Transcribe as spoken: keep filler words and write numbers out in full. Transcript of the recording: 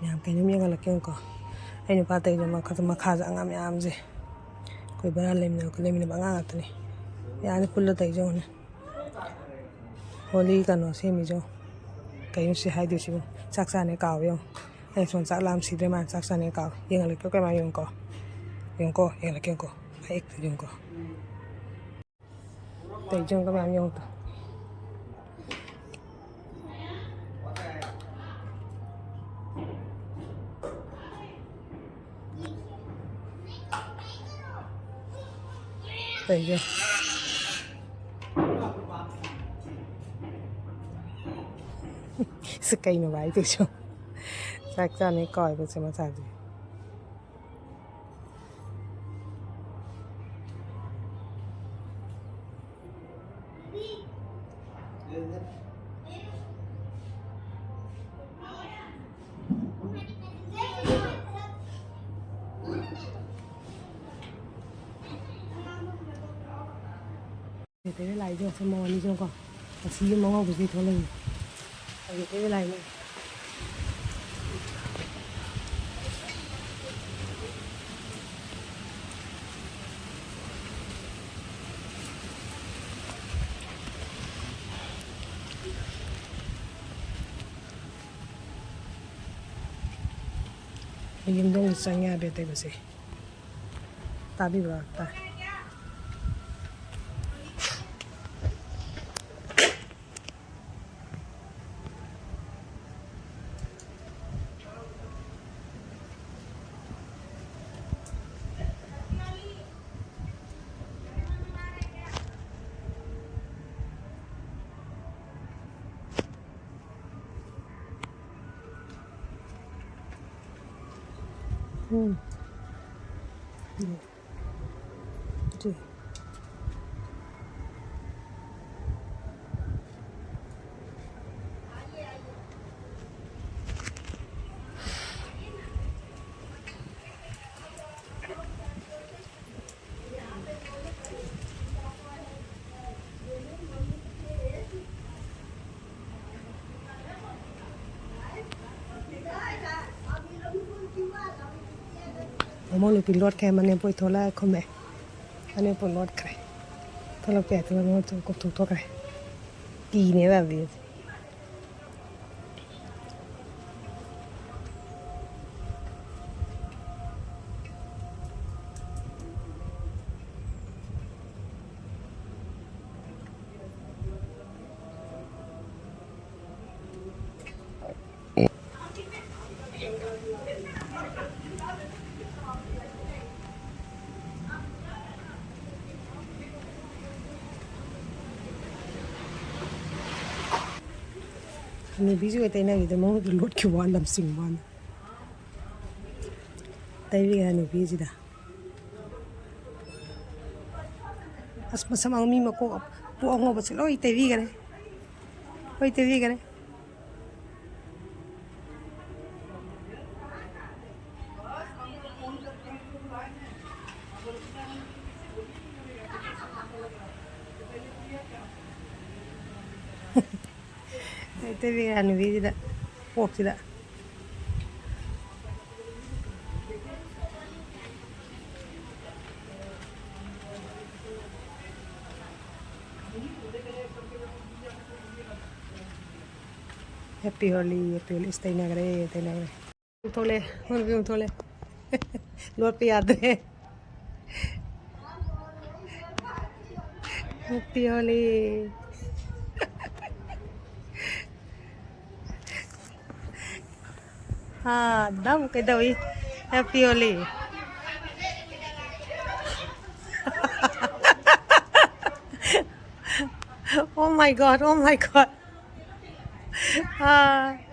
ꯃꯌꯥꯝ ꯀꯩꯅꯣꯝ ꯌꯦꯡꯍꯜꯂꯛꯀꯦ ꯌꯦꯡꯉꯨꯀꯣ꯫ ꯑꯩ ꯅꯨꯄꯥ ꯇꯩꯗꯣ ꯃꯈꯥ-, ꯃꯈꯥꯁꯦ ꯑꯉꯥꯡ ꯃꯌꯥꯝꯁꯦ꯫ ꯑꯩꯈꯣꯏ ꯚꯔꯥ ꯂꯩꯃꯤꯟꯅꯕ, ꯂꯩꯃꯤꯟꯅꯕ ꯑꯉꯥꯡ ꯉꯥꯛꯇꯅꯤ꯫ ꯃꯌꯥꯝꯁꯦ ꯄꯨꯜꯂ ꯇꯩꯁꯦ ꯌꯦꯡꯉꯨꯅꯦ꯫ ꯍꯣꯂꯤ ꯀꯩꯅꯣ ꯁꯦꯝꯃꯤꯁꯦ ꯌꯦꯡꯉꯨ꯫ ꯀꯩꯅꯣ ꯁꯤ ꯍꯥꯏꯗꯣꯏꯁꯤꯕꯨ? ꯆꯥꯛ ꯆꯥꯅꯤ ꯀꯥꯎꯋꯦ ꯌꯦꯡꯉꯨ꯫ ꯑꯩ ꯁꯣꯝ ꯆꯥꯛ ꯂꯥꯝ ꯁꯤꯗ꯭ꯔꯦ, ꯃꯥꯅ ꯆꯥꯛ ꯆꯥꯅꯤ ꯀꯥꯎꯋꯦ꯫ ꯌꯦꯡꯍꯜꯂꯛꯀꯦ ꯀꯩꯃꯥ ꯌꯦꯡꯉꯨꯀꯣ꯫ ꯌꯦꯡꯉꯨꯀꯣ, ꯌꯦꯡꯍꯜꯂꯛꯀꯦ ꯌꯦꯡꯉꯨꯀꯣ꯫ ꯃꯌꯦꯛꯇ ꯌꯦꯡꯉꯨꯀꯣ꯫ ꯇꯩꯖꯪꯒ ꯃꯌꯥꯝ ꯌꯦꯡꯉꯨ꯫ ꯇꯩꯖꯪ꯫ ꯁꯤ ꯀꯩꯅꯣ ꯚꯥꯏ ꯇꯧꯏꯁꯤꯕꯣ? ꯆꯥꯛ ꯆꯥꯅꯤ ꯀꯥꯎꯏꯕ ꯁꯤ ꯃꯆꯥꯁꯦ꯫ ꯇꯩꯕ ꯂꯥꯛꯏꯁꯦ ꯉꯁꯤ ꯃꯧ ꯑꯅꯤꯁꯤꯅꯀꯣ꯫ ꯉꯁꯤ ꯌꯨꯝ ꯑꯉꯧꯕꯁꯤꯗꯩ ꯊꯣꯛꯂꯛꯏꯅꯦ꯫ ꯇꯩꯕ ꯂꯥꯛꯏꯅꯦ꯫ ꯑꯩ ꯌꯨꯝꯗ ꯑꯣꯏꯅ ꯆꯪ ꯌꯥꯗ꯭ꯔꯦ ꯇꯩꯕꯁꯦ꯫ ꯇꯥꯕꯤꯕ꯭ꯔꯥ? ꯇꯥꯏ꯫ ꯎꯝ꯫ ꯎꯝ꯫ ꯑꯗꯨ꯫ ꯃꯃꯧ ꯅꯨꯄꯤ ꯂꯣꯠꯈ꯭ꯔꯦ, ꯃꯅꯦꯝꯄꯣꯏ ꯊꯣꯛꯂꯛꯑ ꯈꯨꯝꯃꯦ꯫ ꯃꯅꯦꯝꯄꯣꯏ ꯂꯣꯠꯈ꯭ꯔꯦ꯫ ꯊꯣꯛꯂꯛꯄ ꯌꯥꯏ, ꯊꯣꯛꯂꯛꯄ ꯌꯥꯏ, ꯀꯣꯛꯊꯣꯛ ꯊꯣꯛꯈ꯭ꯔꯦ꯫ ꯀꯤꯅꯦꯕ ꯑꯕꯤꯁꯦ꯫ ꯍꯅꯨꯕꯤꯁꯤꯒ ꯇꯩꯅꯈꯤꯗ ꯃꯉꯣꯟꯗ ꯂꯣꯠꯈꯤꯕ ꯋꯥꯅꯤ, ꯂꯝ ꯁꯤꯡꯕ ꯋꯥꯅꯤ꯫ ꯇꯩꯕꯤꯒꯦ ꯍꯅꯨꯕꯤꯁꯤꯗ꯫ ꯑꯁ, ꯃꯁꯝ ꯑꯃ ꯃꯤ ꯃꯀꯣꯛ ꯄꯨ ꯑꯉꯧꯕꯁꯦ ꯂꯣꯏ ꯇꯩꯕꯤꯈꯔꯦ꯫ ꯂꯣꯏ ꯇꯩꯕꯤꯈꯔꯦ꯫ ꯂꯣꯏ ꯇꯩꯕꯤꯈꯔꯦ ꯍꯅꯨꯕꯤꯁꯤꯗ, ꯀꯣꯛꯁꯤꯗ꯫ Happy Holi, Happy Holi꯫ ꯏꯁ, ꯇꯩꯅꯈ꯭ꯔꯦ, ꯇꯩꯅꯈ꯭ꯔꯦ꯫ ꯊꯣꯛꯂꯛꯑꯦ, ꯃꯣꯏ ꯅꯨꯄꯤ ꯑꯃꯨꯛ ꯊꯣꯛꯂꯛꯑꯦ꯫ ꯂꯣꯠꯄ ꯌꯥꯗ꯭ꯔꯦ꯫ Happy Holi꯫ ꯍꯥ, ꯗꯝ ꯀꯩꯗꯧꯏ? Happy Holi꯫ Oh my God, oh my God꯫ Ah.